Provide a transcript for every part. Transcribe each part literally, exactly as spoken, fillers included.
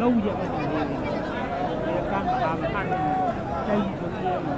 ꯂꯧꯁꯦ ꯑꯩꯈꯣꯏꯅ ꯍꯦꯛꯑꯦ꯫ ꯍꯦꯛꯑꯀꯥꯟꯗ ꯍꯥꯜꯂꯀꯥꯟꯗ ꯆꯩꯁꯨ ꯂꯦꯝꯃꯦ꯫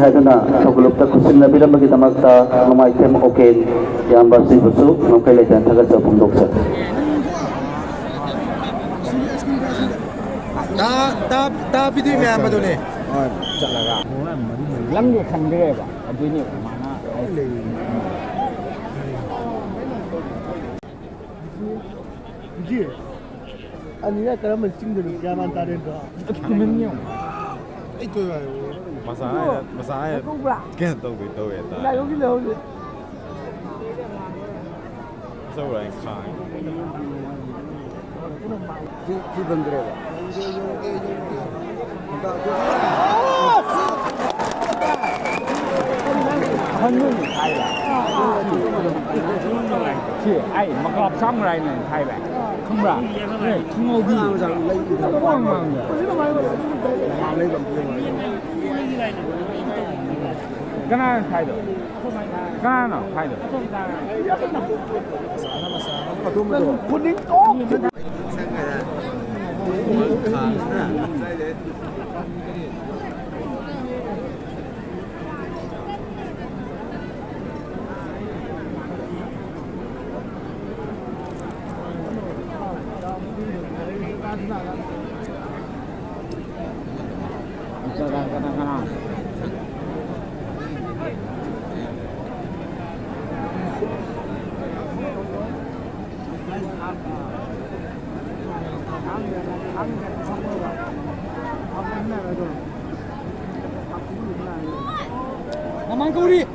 ꯍꯥꯏꯗꯨꯅ ꯊꯧꯒꯜꯂꯨꯞꯇ ꯈꯨꯠꯁꯤꯟꯅꯕꯤꯔꯝꯕꯒꯤꯗꯃꯛꯇ ꯅꯣꯡꯃꯥꯏꯊꯦꯝ ꯑꯣꯀꯦꯟ ꯏꯌꯥꯝꯕ ꯁꯤꯕꯨꯁꯨ ꯉꯝꯈꯩ ꯂꯩꯇꯅ ꯊꯥꯒꯠꯆꯕ ꯐꯣꯡꯗꯣꯛꯆꯔꯤ꯫ ꯇꯥ-, ꯇꯥ-, ꯇꯥꯕꯤꯗꯣꯏ ꯃꯌꯥꯝ ꯑꯗꯨꯅꯦ꯫ ꯍꯣꯏ, ꯆꯠꯂꯒ꯫ ꯂꯝꯗꯣ ꯈꯪꯗ꯭ꯔꯦꯕ, ꯑꯗꯨꯏꯅꯦꯕ ꯃꯥꯅ ꯍꯥꯏꯁꯦ꯫ ꯂꯩ꯫ ꯍꯧꯖꯤꯛ ꯑꯅꯤꯔꯛ ꯀꯔꯝꯕ ꯆꯤꯡꯗꯅꯣ ꯒ꯭ꯌꯥꯟ ꯃꯥꯟ ꯇꯥꯗꯦ ꯅꯠꯇ꯭ꯔꯣ? ꯇꯨꯃꯤꯟ ꯌꯦꯡꯉꯨ꯫ ꯑꯩ ꯇꯣꯏ ꯍꯥꯏꯕ꯫ ꯃꯁꯥ ꯍꯥꯏꯅ, ꯃꯁꯥ ꯍꯥꯏꯅ ꯀꯩꯅꯣ ꯇꯧꯗꯣꯏ ꯇꯧꯋꯦ ꯍꯥꯏꯇꯥꯔꯦ꯫ ꯂꯥꯏꯍꯧꯒꯤ ꯂꯩꯍꯧꯁꯦ꯫ ꯑꯆꯧꯕ ꯍꯥꯏꯅ ꯈꯥꯡꯉꯦ꯫ ꯐꯤ-, ꯐꯤ ꯐꯪꯗ꯭ꯔꯦꯕ꯫ ꯑꯍꯟ ꯑꯣꯏꯅ ꯊꯥꯏꯕ꯫ ꯁꯤ ꯑꯩ ꯃꯀꯥꯞ ꯆꯥꯝꯃ ꯍꯥꯏꯅ ꯊꯥꯏꯕ꯫ ꯈꯪꯕ꯭ꯔꯥ? ꯑꯦ, ꯈꯪꯍꯧꯗꯦ꯫ ꯑꯉꯥꯡ ꯃꯆꯥ ꯂꯩ꯫ ꯑꯉꯥꯡ ꯃꯆꯥ꯫ ꯂꯩꯕ ꯑꯝꯇ ꯌꯦꯡꯉꯣ꯫ ꯀꯅꯥꯅ ꯊꯥꯏꯗꯣ? ꯀꯅꯥꯅꯣ ꯊꯥꯏꯗꯣ? ꯑꯗꯨꯝꯕꯗꯣ꯫ ꯃꯃꯥꯡ ꯀꯧꯔꯤ꯫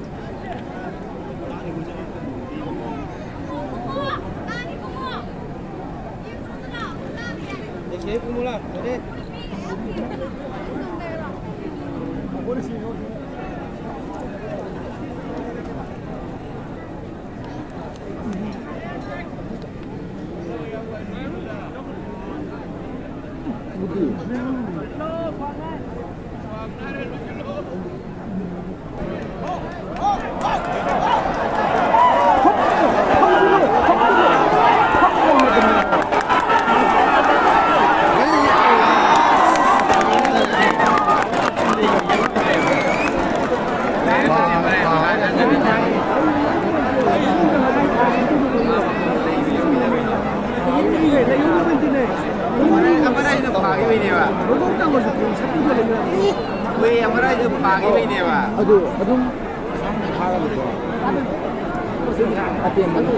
ꯑꯃꯔꯥꯏꯗ ꯐꯥꯈꯤꯕꯩꯅꯦꯕ꯫ ꯑꯩꯈꯣꯏ ꯑꯃꯔꯥꯏꯗ ꯐꯥꯈꯤꯕꯩꯅꯦꯕ꯫ ꯑꯗꯨ ꯑꯗꯨꯝ ꯑꯇꯦꯟꯕꯗꯣ꯫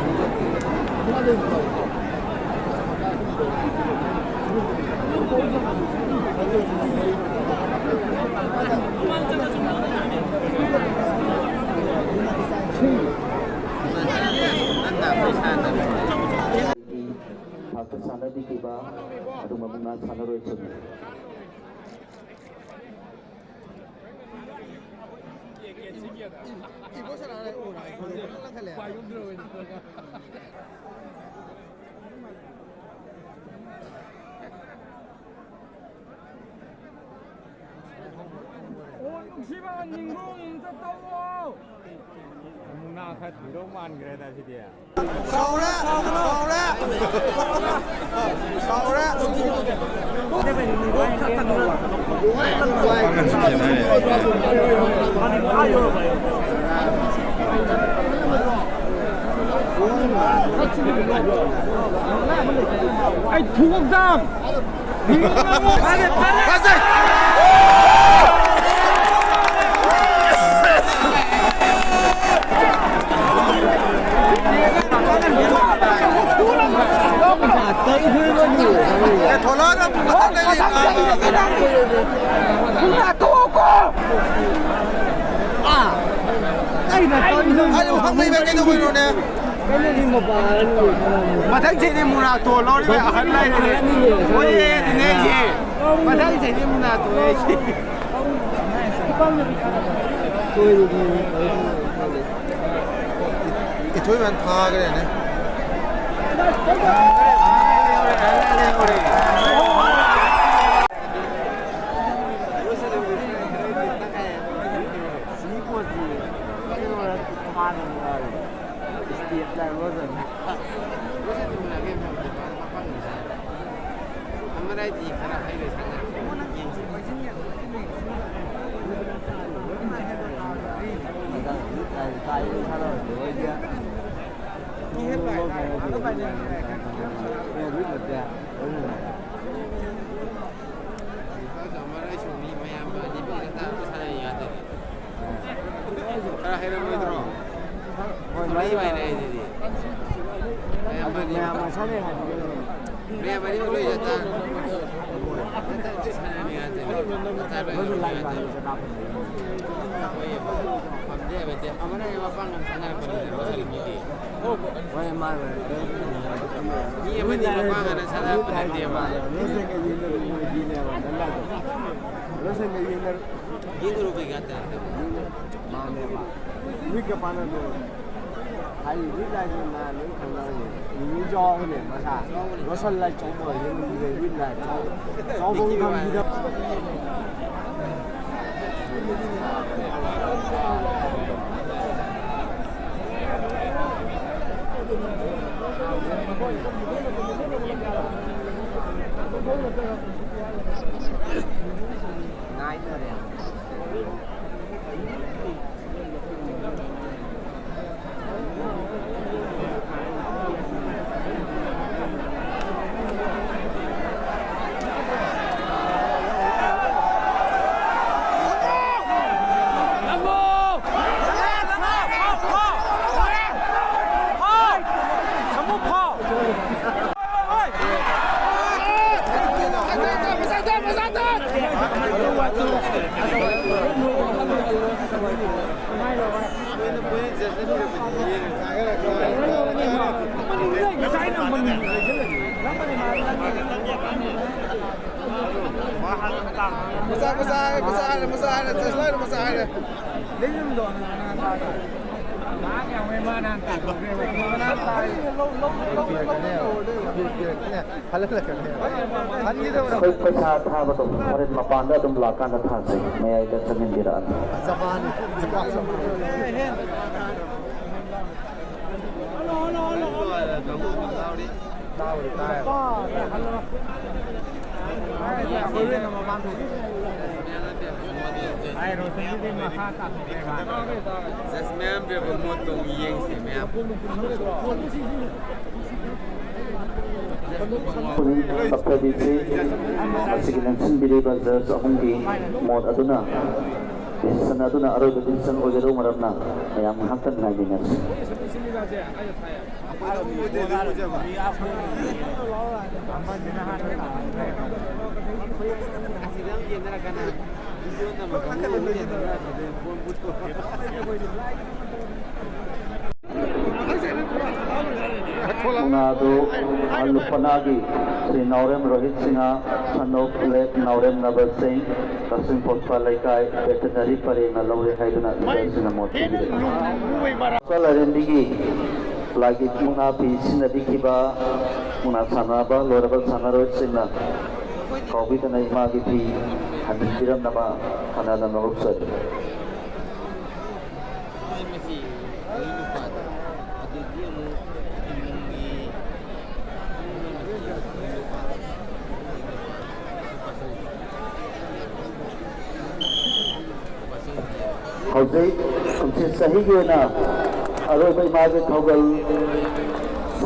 ꯊꯥꯛꯇ ꯁꯥꯟꯅꯕꯤꯈꯤꯕ ꯑꯗꯨꯒꯨꯝꯕ ꯃꯨꯛꯅꯥ ꯁꯥꯟꯅꯔꯣꯏꯁꯤꯡ꯫ ꯑꯣ, ꯅꯨꯡꯁꯤꯕ ꯅꯤꯡꯒꯣꯡ ꯑꯝꯇ ꯇꯧꯑꯣ꯫ ꯃꯨꯛꯅꯥ ꯈꯔ ꯊꯤꯗꯧ ꯃꯥꯟꯈ꯭ꯔꯦꯗ ꯁꯤꯗꯤ꯫ ꯁꯥꯎꯔꯦ! ꯁꯥꯎꯔꯦ! ꯁꯥꯎꯔꯦ! ꯑꯩ ꯊꯨꯒꯣꯛꯇꯝ! ꯑꯩꯕꯨ ꯍꯪꯕꯤꯕ ꯀꯩꯗꯧꯕꯩꯅꯣꯅꯦ? ꯃꯊꯪ ꯆꯍꯤꯗꯤ ꯃꯨꯅꯥꯇꯣ ꯂꯧꯔꯤꯕ ꯑꯍꯜ ꯂꯩꯔꯦ꯫ ꯍꯣꯏꯌꯦ, ꯑꯗꯨꯅꯦ ꯑꯩꯁꯦ꯫ ꯃꯊꯪ ꯆꯍꯤꯗꯤ ꯃꯨꯅꯥꯇꯣ ꯑꯩꯁꯦ꯫ ꯏꯊꯣꯏꯕꯅ ꯊꯥꯈ꯭ꯔꯦꯅꯦ꯫ ꯁꯤꯒꯤ ꯄꯣꯠꯁꯤ ꯀꯩꯅꯣ ꯊꯥꯅ ꯅꯨꯡꯉꯥꯏꯔꯦ꯫ ꯏꯁꯇꯦꯞ ꯂꯥꯏ ꯂꯣꯏꯁꯤꯟ꯫ ꯑꯃꯔꯥꯏꯗꯤ ꯈꯔ ꯍꯩꯔꯦ ꯁꯥꯟꯅꯔꯛꯄ꯫ ꯌꯦꯡꯁꯤ꯫ ꯀꯥꯏ, ꯀꯥꯏ ꯁꯥꯟꯅꯕꯗꯤ ꯑꯣꯏꯗꯦ꯫ ꯀꯩꯅꯣ ꯅꯠꯇꯦ꯫ ꯈꯔ ꯍꯩꯔꯝꯃꯣꯏꯗ꯭ꯔꯣ? ꯍꯣꯏ, ꯃꯔꯤ ꯃꯔꯤ ꯃꯥꯏꯅ ꯍꯥꯏꯗꯨꯗꯤ꯫ ꯑꯗꯨ ꯃꯌꯥꯝ ꯃꯁꯥꯅ ꯍꯥꯏꯕꯤꯔꯝꯃꯣꯏ꯫ ꯃꯌꯥꯝ ꯃꯔꯤꯃꯛ ꯂꯣꯏ ꯌꯥ ꯇꯥꯔꯦ꯫ ꯁꯥꯟꯅꯅꯤꯡꯉꯥꯏ ꯇꯧꯔꯤ꯫ ꯃꯁꯥ ꯂꯣꯏ ꯃꯣꯏꯁꯨ ꯂꯥꯏ ꯌꯥ ꯇꯥꯔꯦ꯫ ꯄꯥꯟꯕꯁꯦ ꯂꯥꯞꯄꯅꯤ꯫ ꯍꯣꯏ, ꯄꯥꯝꯗꯦ ꯍꯥꯏꯕ ꯅꯠꯇꯦ꯫ ꯑꯃꯅ ꯍꯦꯛ ꯃꯄꯥꯡꯒꯜ ꯁꯥꯟꯅꯔꯛꯄꯅꯤꯅ ꯃꯁꯥꯒꯤ ꯃꯤꯗꯤ꯫ ꯍꯣꯏ, ꯃꯥꯅꯦ, ꯃꯥꯅꯦ꯫ ꯃꯤ ꯑꯃꯗꯤ ꯃꯄꯥꯡꯒꯜꯅ ꯁꯥꯟꯅꯔꯛꯄ ꯅꯠꯇꯦꯕ꯫ ꯔꯣꯁꯟꯒ ꯌꯦꯡꯅꯔꯨ-, ꯃꯣꯏꯒꯤꯅꯦꯕ, ꯅꯪꯒꯥꯗꯣ꯫ ꯔꯣꯁꯟꯒ ꯌꯦꯡꯅꯔꯨ-, ꯌꯦꯡꯅꯔꯨꯕꯩ ꯉꯥꯛꯇ꯫ ꯃꯥꯅꯦꯕ꯫ ꯃꯤꯠꯀ ꯄꯥꯟꯅꯗꯦꯕ꯫ ꯍꯥꯏꯗꯤ ꯃꯤꯠ ꯂꯥꯏꯁꯦ ꯅꯥ ꯂꯣꯏ ꯈꯪꯅꯕꯅꯦ꯫ ꯃꯤ ꯆꯥꯎꯕꯅꯦ ꯃꯁꯥ꯫ ꯔꯣꯁꯟ ꯂꯥꯏ ꯆꯥꯎꯕ ꯌꯦꯡꯕꯗꯨꯗ ꯃꯤꯠ ꯂꯥꯏ ꯆꯥꯎ-, ꯆꯥꯎꯐꯝ ꯈꯪꯈꯤꯗꯕ꯫ ꯉꯥꯏꯊꯔꯦ꯫ ꯃꯆꯥ, ꯃꯆꯥ ꯍꯥꯏꯔꯦ, ꯃꯆꯥ ꯍꯥꯏꯔꯦ, ꯃꯆꯥ ꯍꯥꯏꯔꯦ, ꯆꯦꯁꯂꯥꯏꯅ ꯃꯆꯥ ꯍꯥꯏꯔꯦ꯫ ꯑꯩꯈꯣꯏ ꯄꯩꯁꯥ ꯊꯥꯕꯗꯣ ꯍꯣꯔꯦꯟ ꯃꯄꯥꯟꯗ ꯑꯗꯨꯝ ꯂꯥꯛꯀꯥꯟꯗ ꯊꯥꯁꯤ, ꯃꯌꯥꯏꯗ ꯆꯪꯍꯟꯕꯤꯔꯛꯑꯅꯨ꯫ ꯖꯁ ꯃꯌꯥꯝ ꯄꯤꯔꯛꯄ ꯃꯣꯠꯇꯣ ꯑꯃꯨꯛ ꯌꯦꯡꯁꯦ ꯃꯌꯥꯝ꯫ ꯄꯨꯛꯅꯤꯡ ꯇꯞꯊꯕꯤꯁꯤ꯫ ꯃꯁꯤꯒꯤ ꯂꯦꯡꯁꯤꯟꯕꯤꯔꯤꯕ ꯖꯁ ꯑꯍꯨꯝꯒꯤ ꯃꯣꯠ ꯑꯗꯨꯅ, ꯗꯤꯁꯤꯁꯟ ꯑꯗꯨꯅ ꯑꯔꯣꯏꯕ ꯗꯤꯁꯤꯁꯟ ꯑꯣꯏꯒꯗꯧꯕ ꯃꯔꯝꯅ ꯃꯌꯥꯝ ꯉꯥꯏꯍꯥꯛꯇꯪ ꯉꯥꯏꯃꯤꯟꯅꯁꯤ꯫ ꯃꯨꯛꯅꯥꯗꯨ ꯂꯨꯄꯅꯥꯒꯤ ꯁ꯭ꯔꯤ ꯅꯥꯎꯔꯦꯝ Rohit Singh, son of late ꯅꯥꯎꯔꯦꯝ ꯅꯕ ꯁꯤꯡ, ꯀꯛꯆꯤꯡ ꯄꯣꯠꯄ ꯂꯩꯀꯥꯏ, ꯚꯦꯇꯅꯔꯤ ꯄꯔꯦꯡꯅ ꯂꯧꯔꯦ ꯍꯥꯏꯗꯨꯅ ꯏꯆꯥꯁꯤꯡꯅ ꯃꯣꯠ ꯄꯤꯕꯤꯔꯤ꯫ ꯂꯥꯏꯔꯦꯝꯕꯤꯒꯤ ꯂꯥꯏꯒꯤ ꯃꯨꯛꯅꯥ ꯐꯤ ꯁꯤꯖꯤꯟꯅꯕꯤꯈꯤꯕ ꯃꯨꯛꯅꯥ ꯁꯥꯟꯅꯕ ꯂꯣꯏꯔꯕ ꯁꯥꯟꯅꯔꯣꯏꯁꯤꯡꯅ ꯀꯥꯎꯕꯤꯗꯅ ꯏꯃꯥꯒꯤ ꯐꯤ ꯍꯟꯖꯤꯟꯕꯤꯔꯝꯅꯕ ꯍꯟꯅ ꯍꯟꯅ ꯅꯣꯡꯂꯨꯛꯆꯔꯤ꯫ ꯍꯧꯖꯤꯛ ꯀꯨꯝꯁꯤ ꯆꯍꯤꯒꯤ ꯑꯣꯏꯅ ꯑꯔꯣꯏꯕ ꯏꯃꯥꯒꯤ ꯊꯧꯒꯜ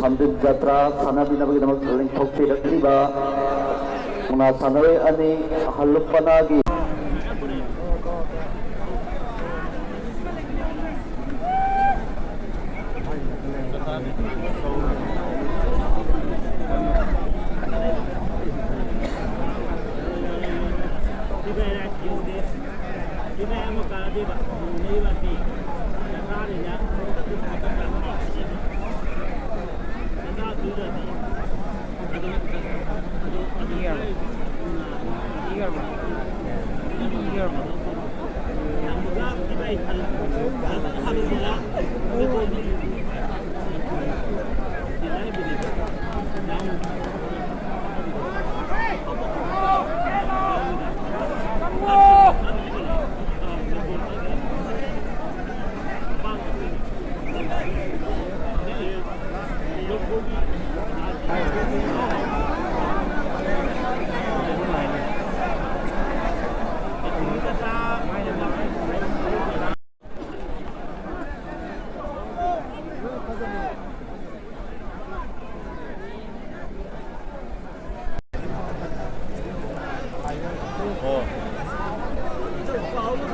ꯁꯝꯗꯤꯞ ꯖꯇ꯭ꯔꯥ ꯁꯥꯟꯅꯕꯤꯅꯕꯒꯤꯗꯃꯛ ꯂꯦꯡꯊꯣꯛꯄꯤꯔꯛꯂꯤꯕ ꯃꯨꯛꯅꯥ ꯁꯥꯟꯅꯔꯣꯏ ꯑꯅꯤ, ꯑꯍꯜ ꯂꯨꯄꯅꯥꯒꯤ ꯑꯣ꯫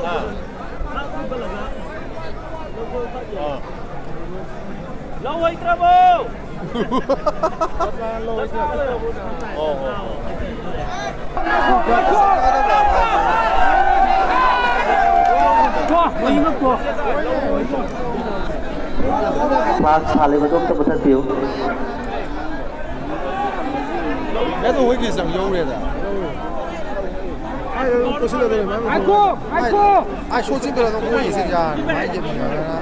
ꯑꯥ꯫ ꯑꯥ꯫ ꯂꯧ ꯍꯩꯇ꯭ꯔꯕꯣ? ꯑꯣ, ꯑꯣ, ꯑꯣ꯫ ꯐ꯭ꯂꯥꯛꯁ ꯁꯥꯜꯂꯤꯕꯗꯣ ꯑꯝꯇ ꯃꯨꯊꯠꯄꯤꯌꯨ꯫ ꯑꯦ, ꯑꯗꯣ ꯍꯣꯏꯒꯤ ꯆꯪ ꯌꯧꯔꯦꯗ꯫ ꯉꯥꯏꯈꯣ, ꯉꯥꯏꯈꯣ꯫ ꯑꯥꯏ, ꯁꯣ ꯆꯤꯡꯈꯠꯂꯒ ꯃꯣꯏꯒꯤꯁꯦ ꯌꯥꯔꯅꯤ, ꯃꯥꯏ ꯌꯦꯡꯅꯤꯡꯉꯒꯅ꯫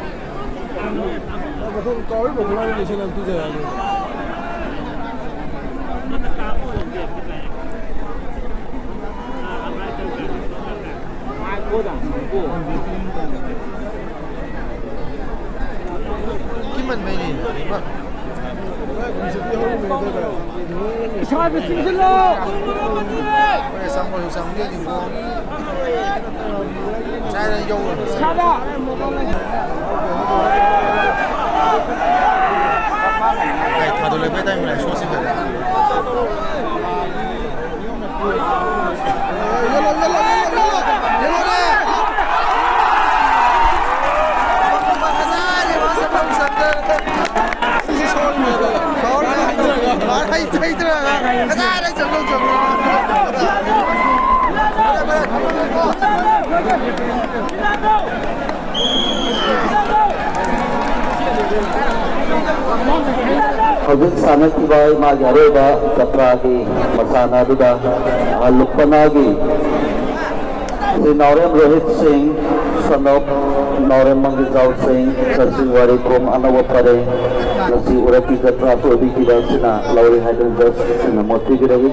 ꯃꯊꯪ ꯀꯥꯎꯔꯤꯕ ꯈꯨꯂꯥꯏ ꯂꯩꯁꯤꯜꯂ ꯇꯨꯖꯔꯛꯑꯅꯤ꯫ ꯀꯤꯃꯟꯕꯩꯅꯤ꯫ ꯏꯁꯥꯗ ꯆꯤꯡꯁꯤꯜꯂꯣ꯫ ꯍꯣꯏ, ꯆꯪꯕꯁꯨ ꯆꯪꯗꯦ, ꯅꯤꯡꯈꯣ꯫ ꯉꯁꯥꯏꯅ ꯌꯧꯔꯕꯅꯤ꯫ ꯏꯁꯥꯗ꯫ ꯑꯩ ꯊꯥꯗꯣꯛꯂꯛꯄꯩ ꯇꯥꯏꯃꯤꯡ ꯂꯥꯏ ꯁꯣꯠꯁꯤ ꯐꯖꯅ꯫ ꯍꯧꯖꯤꯛ ꯁꯥꯟꯅꯈꯤꯕ ꯏꯃꯥꯒꯤ ꯑꯔꯣꯏꯕ ꯖꯇ꯭ꯔꯥꯒꯤ ꯃꯁꯥꯟꯅ ꯑꯗꯨꯗ ꯑꯍꯜ ꯂꯨꯞꯄꯅꯒꯤ ꯁ꯭ꯔꯤ ꯅꯥꯎꯔꯦꯝ ꯔꯣꯍꯤꯠ ꯁꯤꯡ, son of ꯅꯥꯎꯔꯦꯝ ꯃꯪꯒꯤꯖꯥꯎ ꯁꯤꯡ, ꯉꯁꯤ ꯋꯥꯔꯤꯈꯣꯝ ꯑꯅꯧꯕ ꯄꯔꯦꯡ, ꯉꯁꯤ ꯎꯔꯛꯀꯤ ꯖꯇ꯭ꯔꯥ ꯑꯣꯏꯕꯤꯈꯤꯕ ꯑꯁꯤꯅ ꯂꯧꯔꯦ ꯍꯥꯏꯗꯨꯅ ꯖꯁ ꯑꯁꯤꯅ ꯃꯣꯠꯄꯤꯒꯗꯧꯔꯤ꯫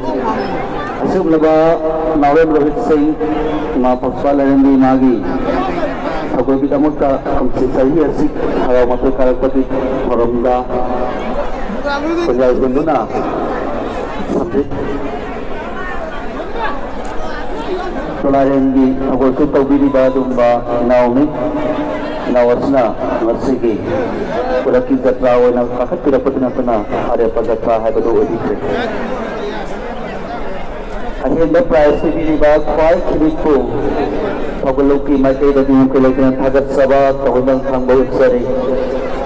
ꯑꯁꯤꯒꯨꯝꯂꯕ ꯅꯥꯎꯔꯦꯝ ꯔꯣꯍꯤꯠ ꯁꯤꯡ, ꯏꯃꯥ ꯄꯛꯄ ꯂꯥꯏꯔꯦꯝꯕꯤ ꯃꯥꯒꯤ ꯁꯒꯣꯜꯒꯤꯗꯃꯛꯇ ꯀꯨꯝꯁꯤ ꯆꯍꯤ ꯑꯁꯤ ꯍꯔꯥꯎ ꯃꯊꯣꯏ ꯀꯥꯔꯛꯄꯒꯤ ꯊꯧꯔꯝꯗ ꯈꯣꯟꯖꯦꯜ ꯍꯨꯟꯗꯨꯅ ꯁꯝꯖꯤꯠ ꯈꯨꯂꯥꯏꯔꯦꯟꯒꯤ ꯁꯒꯣꯜꯁꯨ ꯇꯧꯕꯤꯔꯤꯕ ꯑꯗꯨꯒꯨꯝꯕ ꯏꯅꯥꯎꯅꯤ꯫ ꯏꯅꯥꯎ ꯑꯁꯤꯅ ꯉꯁꯤꯒꯤ ꯈꯨꯗꯛꯀꯤ ꯖꯇ꯭ꯔꯥ ꯑꯣꯏꯅ ꯀꯥꯈꯠꯄꯤꯔꯛꯄꯗ ꯅꯠꯇꯅ ꯑꯔꯦꯞꯄ ꯖꯇ꯭ꯔꯥ ꯍꯥꯏꯕꯗꯨ ꯑꯣꯏꯕꯤꯈ꯭ꯔꯦ꯫ ꯑꯍꯦꯟꯕ ꯄ꯭ꯔꯥꯏꯖ ꯄꯤꯕꯤꯔꯤꯕ ꯈ꯭ꯋꯥꯏ ꯈꯤꯕꯤꯛꯄꯨ ꯊꯧꯒꯜꯂꯨꯞꯀꯤ ꯃꯥꯏꯀꯩꯗꯒꯤ ꯑꯩꯈꯣꯏ ꯂꯩꯇꯅ ꯊꯥꯒꯠꯆꯕ ꯇꯧꯕꯤꯃꯜ ꯈꯪꯕ ꯎꯠꯆꯔꯤ꯫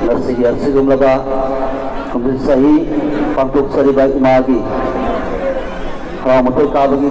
ꯉꯁꯤꯒꯤ ꯑꯁꯤꯒꯨꯝꯂꯕ ꯀꯨꯝꯖꯤ ꯆꯍꯤ ꯄꯥꯡꯊꯣꯛꯆꯔꯤꯕ ꯏꯃꯥꯒꯤ ꯍꯔꯥꯎ ꯃꯊꯣꯏ ꯀꯥꯕꯒꯤ